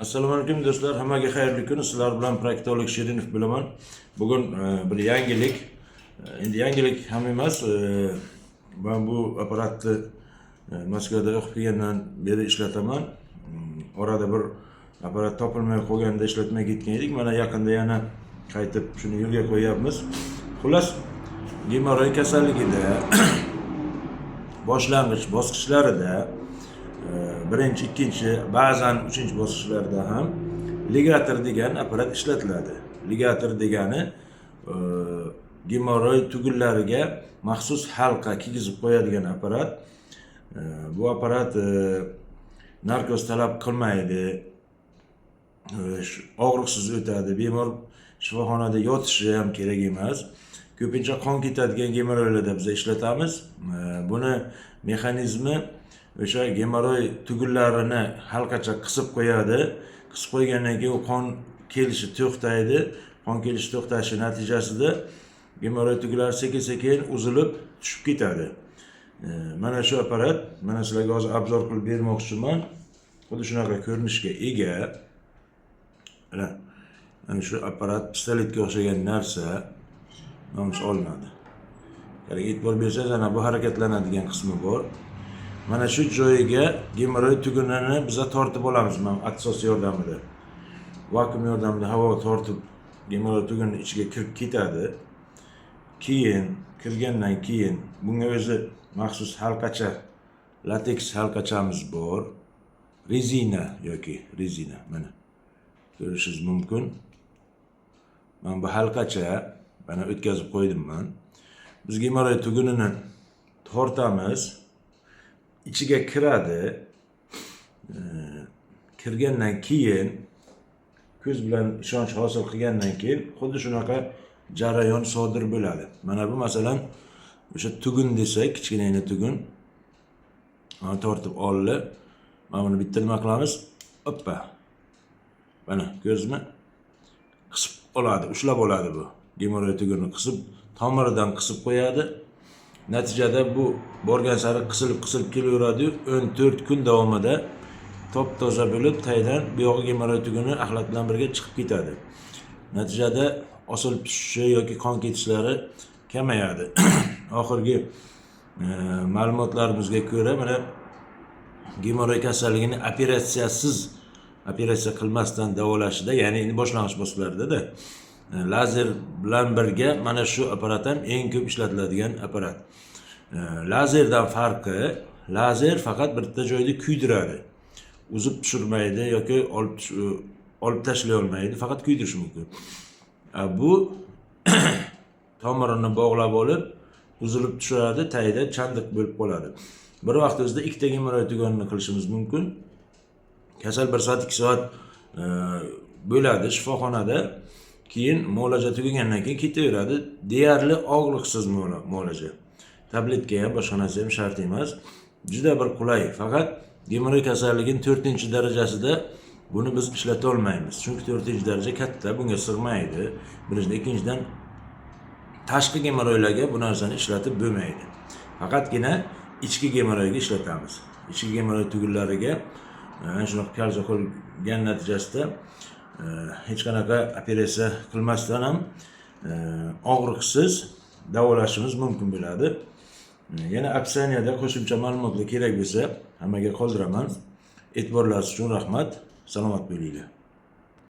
Assalomu alaykum, do'stlar, hammaga xayrli kun. Sizlar bilan proktolog Shirinov bo'laman. Bugun bir yangilik, endi yangilik ham emas, man bu apparatni Moskvada o'qib kelgandan beri ishlataman. Orada bir apparat topilmay qolganda ishlatmay ketgan edik. Mana yaqinda yana qaytib shuni yo'lga qo'yyapmiz. Xullas, gemoroy kasalligida boshlang'ich bosqichlarida, birinchi, ikkinchi, ba'zan uchinchi bosqichlarda ham ligator degan apparat ishlatiladi. Ligator degani gemoroy tugunlariga maxsus halqa kiygizib qo'yadigan apparat. Bu apparat narkoz talab qilmaydi, og'riqsiz o'tadi, bemor shifoxonada yotishi ham kerak emas. Ko'pincha qon ketadigan gemoroylarda biz ishlatamiz. Buni mexanizmi o'sha gemoroy tugunlarini halqacha qisib qo'yadi. Qisib qo'ygandan keyin u qon kelishi to'xtaydi. Qon kelishi to'xtashi natijasida gemoroy tugunlari sekin sekin uzilib tushib ketadi. Mana shu apparat, mana sizlarga hozir обзор qilib bermoqchiman. Xuddi shunaqa ko'rinishga ega. Mana shu apparat pistoletga o'xshagan narsa, mana shu olinadi. Qarang, e'tibor bersangiz, ana bu harakatlanadigan qismi bor. Mana shu joyiga gemoroy tugunini biza tortib olamiz, mana отсос yordamida, vakuum yordamida havo tortib, gemoroy tuguni ichiga kirib ketadi. Keyin kirgandan keyin bunga o'zi maxsus halqacha, lateks halqachamiz bor, rezina yoki rezina, mana ko'rishingiz mumkin. Mana bu halqacha, mana o'tkazib qo'ydim man. Biz gemoroy tugunini tortamiz, ichiga kiradi. Kirgandan keyin, ko'z bilan ishonch hosil qilgandan keyin xuddi shunaqa jarayon sodir bo'ladi. Mana bu, masalan, o'sha tugun desak, kichkinagina tugun. Mana tortib oldi. Mana buni bitta nima qilamiz? Oppa, mana ko'rasizmi, qisib oladi, ushlab oladi. Bu gemoroy tugunni qisib, tomiridan qisib qo'yadi. Natijada bu borgan sari qisilib qisilib kelaveradiyu, 14 kun davomida top toza bo'lib, taydan bu yog'i gemoroy tuguni axlat bilan birga chiqib ketadi. Natijada osilib tushishi yoki qon ketishlari kamayadi. Oxirgi ma'lumotlarimizga ko'ra, mana gemoroy kasalligini operatsiyasiz, operatsiya qilmasdan davolashda, ya'ni endi boshlang'ich bosqichlardada lazer bilan birga mana shu apparat ham eng ko'p ishlatiladigan apparat. Lazerdan farqi, lazer faqat bitta joyda kuydiradi, uzib tushirmaydi yoki olib tashlay olmaydi, faqat kuydirishi mumkin. Bu tomirini bog'lab olib, uzilib tushadi, tagida chandiq bo'lib qoladi. Bir vaqt o'zida ikkita gemoroy tugunini qilishimiz mumkin. Kasal bir soat, 2 soat bo'ladi shifoxonada, keyin muolaja tugagandan keyin ketaveradi. Deyarli og'riqsiz muolaja, tabletka ham, boshqa narsa ham shart emas, juda bir qulay. Faqat gemoroy kasalligini to'rtinchi darajasida buni biz ishlata olmaymiz, chunki to'rtinchi daraja katta, bunga sig'maydi, birinchidan. Ikkinchidan, tashqi gemoroylarga bu narsani ishlatib bo'lmaydi, faqatgina ichki gemoroyga ishlatamiz. Ichki gemoroy tugunlariga shunaqa kalsa qo'ygan natijasida hech qanaqa operatsiya qilmasdan ham og'riqsiz davolashimiz mumkin bo'ladi. Yana описание da qo'shimcha ma'lumotlar kerak bo'lsa, hammaga qoldiraman. E'tiborlaringiz uchun rahmat, salomat bo'linglar.